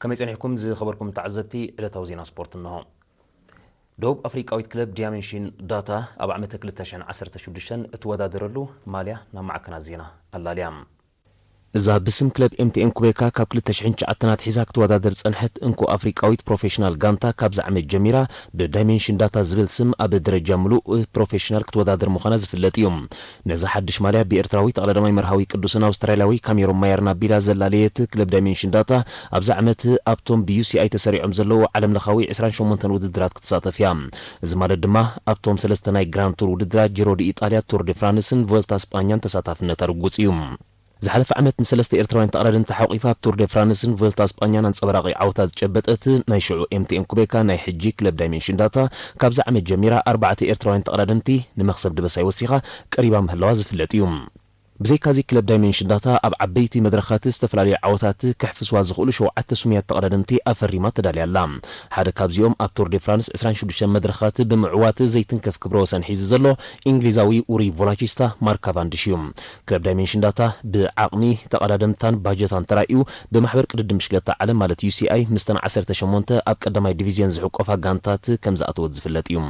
ከመይ ጸኒሕኩም ዝኸበርኩም ተዓዘብቲ? ዕለታዊ ዜና ስፖርት እንሆ። ደቡብ ኣፍሪቃዊት ክለብ ዳይመንሽን ዳታ ኣብ ዓመተ ክልተ ሽሕን ዓሰርተ ሽዱሽተን እትወዳደረሉ ማልያ ናብ ማዕከናት ዜና ኣላልያ። እዛ ብስም ክለብ ኤምቲኤን ኩቤካ ካብ ክልተ ሽሕን ትሽዓተን ኣትሒዛ ክትወዳደር ዝጸንሐት እንኮ ኣፍሪቃዊት ፕሮፌሽናል ጋንታ፣ ካብዚ ዓመት ጀሚራ ብዳይሜንሽን ዳታ ዝብል ስም ኣብ ደረጃ ምሉእ ፕሮፌሽናል ክትወዳደር ምዃና ዝፍለጥ እዩ። ነዛ ሓድሽ ማልያ ብኤርትራዊ ተቐዳዳማይ መርሃዊ ቅዱስን ኣውስትራልያዊ ካሜሮን ማየር ናቢላ ዘላለየት ክለብ ዳይሜንሽን ዳታ፣ ኣብዚ ዓመት ኣብቶም ብዩሲኣይ ተሰሪዖም ዘለዉ ዓለምለኻዊ ዕስራን ሸሞንተን ውድድራት ክትሳተፍ እያ። እዚ ማለት ድማ ኣብቶም ሰለስተ ናይ ግራንድ ቱር ውድድራት፣ ጂሮ ዲ ኢጣልያ፣ ቱር ደ ፍራንስን ቮልታ ስጳኛን ተሳታፍነታ ርጉጽ እዩ። ዝሓለፈ ዓመት ንሰለስተ ኤርትራውያን ተቐዳደምቲ ሓቑፋ ኣብ ቱር ደ ፍራንስን ቮልታ ስጳኛን ኣንጸባራቒ ዓወታት ዝጨበጠት ናይ ሽዑ ኤምቲኤን ኩቤካ፣ ናይ ሕጂ ክለብ ዳይሜንሽን ዳታ፣ ካብዚ ዓመት ጀሚራ ኣርባዕተ ኤርትራውያን ተቐዳደምቲ ንመኽሰብ ድበሳይ ወሲኻ ቀሪባ ምህላዋ ዝፍለጥ እዩ። ብዘይካዚ ክለብ ዳይሜንሽን ዳታ ኣብ ዓበይቲ መድረኻት ዝተፈላለዩ ዓወታት ከሕፍስዋ ዝኽእሉ ሸውዓተ ስሙያት ተቐዳደምቲ ኣፈሪማ ተዳልያ ኣላ። ሓደ ካብዚኦም ኣብ ቱር ደ ፍራንስ ዕስራን ሽዱሽተን መድረኻት ብምዕዋት ዘይትንከፍ ክብረ ወሰን ሒዙ ዘሎ እንግሊዛዊ ኡሪ ቮላቺስታ ማር ካቫንድሽ እዩ። ክለብ ዳይሜንሽን ዳታ ብዓቕሚ ተቐዳደምታን ባጀታን ተራእዩ ብማሕበር ቅድድም ብሽክለታ ዓለም ማለት ዩሲኣይ ምስተን ዓሰርተ ሸሞንተ ኣብ ቀዳማይ ዲቪዝዮን ዝሕቆፋ ጋንታት ከም ዝኣተወት ዝፍለጥ እዩ።